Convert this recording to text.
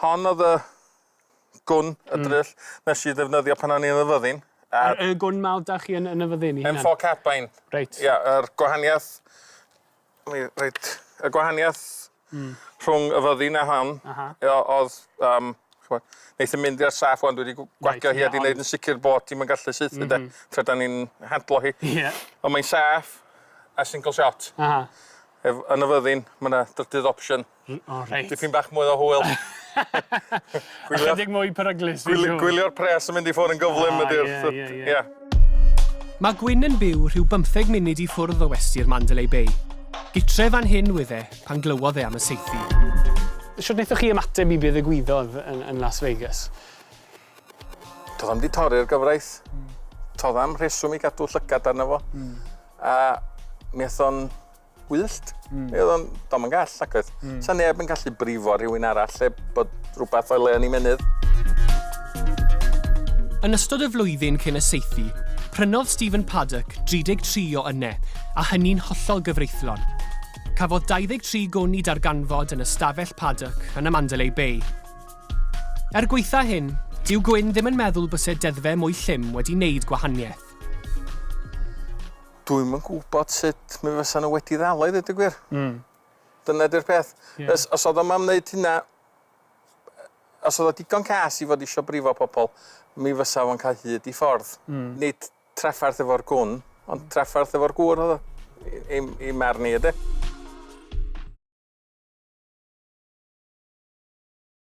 Hon oedd y gwn, y dryll, nes i ddefnyddio pan o'n i yn y fyddin. A y gwn ma oedd 'da chi yn, yn y fyddin i hunan? M4 carbine. Reit. Ia, yr gwahaniaeth... Reit, y gwahaniaeth rhwng y fyddin a hon oedd, um, ch'mod, neith e mynd i'r saff wan, dwi wedi gwagio hi a 'di neud yn sicr bod ti'm yn gallu saethu de, tra 'dan ni'n handlo hi. Ond mae'n saff a single shot. Aha. Ef, yn y fyddin, ma' 'na drydydd opsiwn. O reit. Dipyn bach mwy o hwyl. Gwylio... Ychydig mwy peryglus, fi'n siŵr. Gwylio'r pres yn mynd i ffwrdd yn gyflym ydy'r... Ah, ie, ie, ie. Mae Gwyn yn byw rhyw bymtheg munud i ffwrdd o westy'r Mandalay Bay. Gytre fan hyn wedd e pan glywodd e am y saethu. Shwt wnaethoch chi ymateb i be ddigwyddodd yn, yn Las Vegas? Doedd o'm 'di torri'r gyfraith. Toedd 'am rheswm i gadw llygad arno fo. A mi ath o'n wyllt. Mi oedd o'n... Do'm yn gall, nag oedd? Sa neb yn gallu brifo rhywun arall heb bod rhywbeth o'i le yn ei mynydd. Yn ystod y flwyddyn cyn y saethu, prynodd Stephen Paddock 33 o ynne, a hynny'n hollol gyfreithlon. Cafodd 23 gwn i darganfod yn ystafell Paddock yn y Mandalay Bay. Er gwaetha hyn, dyw Gwyn ddim yn meddwl byse deddfe mwy llym wedi neud gwahaniaeth. Dwi'm yn gwybod sut mi fysa nhw wedi ddal o i ddeud y gwir. Dyna 'di'r peth. Os, os oedd o'm am wneud hynna, os oedd o digon cas i fod isio brifo pobl, mi fysa fo'n cael hyd i ffordd. Nid trafferth efo'r gwn, ond trafferth efo'r gŵr oedd o, i, i, i marn i, ydy.